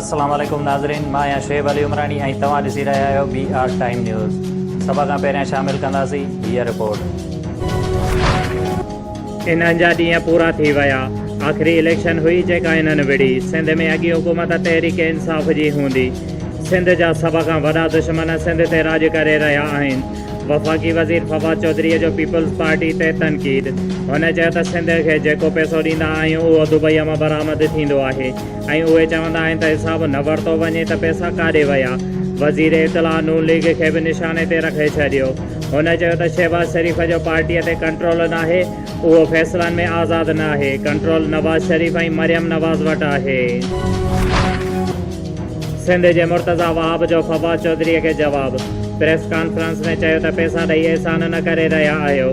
السلام عليڪم ناظرين مان آهيان شعيب علي عمراڻي ۽ توهان ڏسي رهيا آهيو بي آر ٽائيم نيوز سڀ کان پهريان شامل ڪنداسين هيء رپورٽ. انهن جا ڏينهن پورا ٿي ويا، آخري اليڪشن هئي جيڪا انهن وڙهي، سنڌ ۾ اڳين حڪومت تحريڪ انصاف جي هوندي، سنڌ جا سڀ کان وڏا دشمن سنڌ تي راڄ ڪري رهيا آهن، وفاقي وزير فواد چوڌري جو پيپلز پارٽي تي تنقيد، هن چيو ته سنڌ کي جيڪو پئسو ڏيندا آهيون اهو دبئي مان برآمد ٿيندو آهي ۽ اهي چوندا آهن ته حساب نه ورتو وڃي ته پئسا ڪاڏي ويا، وزير اطلاع نون ليگ کي به نشاني تي رکي ڇڏيو، هن چيو ته شهباز شريف جو پارٽي تي ڪنٽرول ناهي، اهو فيصلن ۾ آزاد ناهي، ڪنٽرول نواز شريف ۽ مريم نواز وٽ آهي. سنڌ جي مرتضيٰ وهاب جو فواد چوڌري کي جواب، پريس ڪانفرنس ۾ چيو ته پئسا ڏئي احسان نه ڪري رهيا آهيو،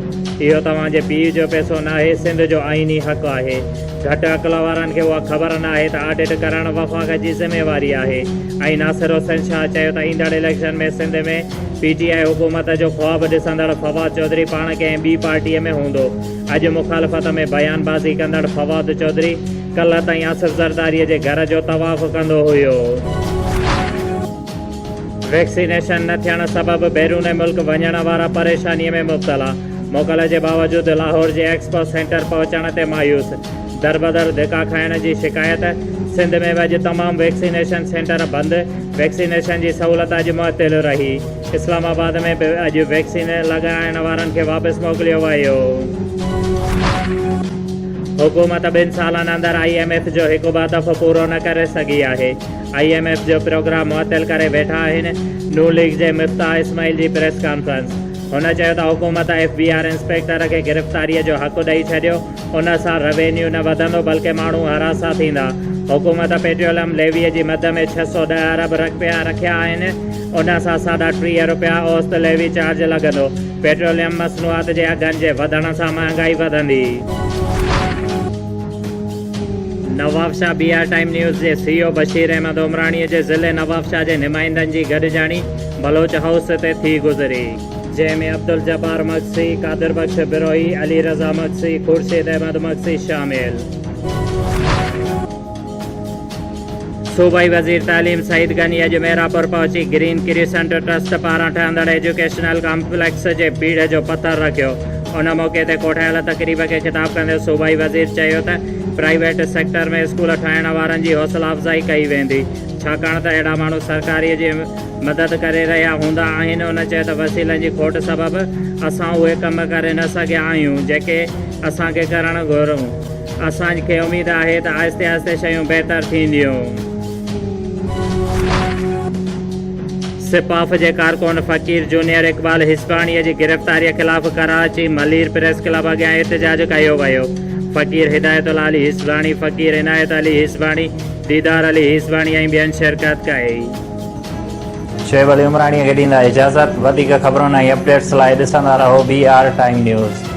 اهو توهان جي پيء جو پئسو ناهي، سنڌ جو آئيني حق آهي، گهٽ عقل وارن کي اها خبر ناهي ته آڊٽ ڪرڻ وفاق جي ذميواري آهي ۽ ناصر حسين شاهه چيو ته ايندڙ اليڪشن ۾ سنڌ ۾ پي ٽي آء حڪومت جو خواب ڏسندڙ فواد چوڌري پاڻ ڪنهن ٻي پارٽيء ۾ هوندو. اڄ مخالفت ۾ بيان بازي ڪندڙ فواد چوڌري ڪلهه تائين آصف زرداريء جي گهر جو طواف ڪندو هيو. ويڪسينيشن نه ٿيڻ سبب بيرون ملڪ وڃڻ وارا پريشانيء ۾ مبتلا، موڪل جي باوجود لاهور جي ايڪسپو سينٽر پهچڻ تي مايوس. دربدر ڌڪا کائڻ جي شڪايت، سنڌ ۾ به اڄ تمام ويڪسينيشن سينٽر بند، ويڪسينيشن جي سهولت اڄ معطل رهي، اسلام آباد ۾ به اڄ ويڪسين لڳائڻ وارن کي واپس موڪليو ويو. حڪومت ٻن سالن اندر I M F جو هڪ به هدف پورو نه ڪري سگهي آهي، I M F جو پروگرام معطل ڪري ويٺا آهن، نون ليگ جي مفتاح اسماعيل جي پريس ڪانفرنس، هن چيو ته حڪومت ايف بي آر انسپيڪٽر کي گرفتاري جو حق ڏئي ڇڏيو، ان سان روينيو نه وڌندو بلڪه ماڻهو هراسان ٿيندا. حڪومت پيٽروليم ليوي جي مد ۾ 610 ارب رپيا رکيا آهن، ان سان ساڍا 30 رپيا اوسط ليوي چارج لڳندو. پيٽروليم مصنوعات جي اگهن جي وڌڻ سان مهانگائي وڌندي. Nawabshah, B R time news جي سي او بشير احمد عمراڻي جي ضلعي نوابشاهه جي نمائندن جي گڏجاڻي بلوچ هائوس تي ٿي گذري. جنهن ۾ عبدالجبار مگسي، قادر بخش بروهي، علي رضا مگسي، خورشيد احمد مگسي شامل. صوبائي وزير تعليم سعيد غني اڄ ميرانپور پهچي گرين ڪريسنٽ ٽرسٽ پاران ٺهندڙ ايجوڪيشنل ڪامپليڪس جي پيڙهه جو پٿر رکيو. ان موقعي تي ڪوٺايل تقريب کي خطاب ڪندي صوبائي وزير چيو ته پرائيويٽ سيڪٽر ۾ اسڪول ٺاهڻ وارن جي حوصلا افزائي ڪئي ويندي ڇاڪاڻ ته اهڙا ماڻهو سرڪاري جي مدد ڪري رهيا هوندا آهن، هن چيو ته وسيلن جي کوٽ سبب اسان اهي ڪم ڪري نه سگهيا آهيون جيڪي اسان کي ڪرڻ گهرون، اسان کي اميد آهي ته آهستي آهستي شيون بهتر ٿينديون. سپاف جي ڪارڪن فقير جونيئر اقبال هيسباڻي جي گرفتاري خلاف ڪراچي ملير پريس ڪلب اڳيان احتجاج ڪيو ويو، فقير هدايت الله علي هيسباڻي، فقير عنايت علي هيسباڻي، ديدار علي هيسباڻي ۽ ٻين شرڪت ڪئي. شعيب علي عمراڻيء کي ڏيندا اجازت، وڌيڪ خبرن ۽ اپڊيٽس لاء ڏسندا رهو بي آر ٽائيم نيوز.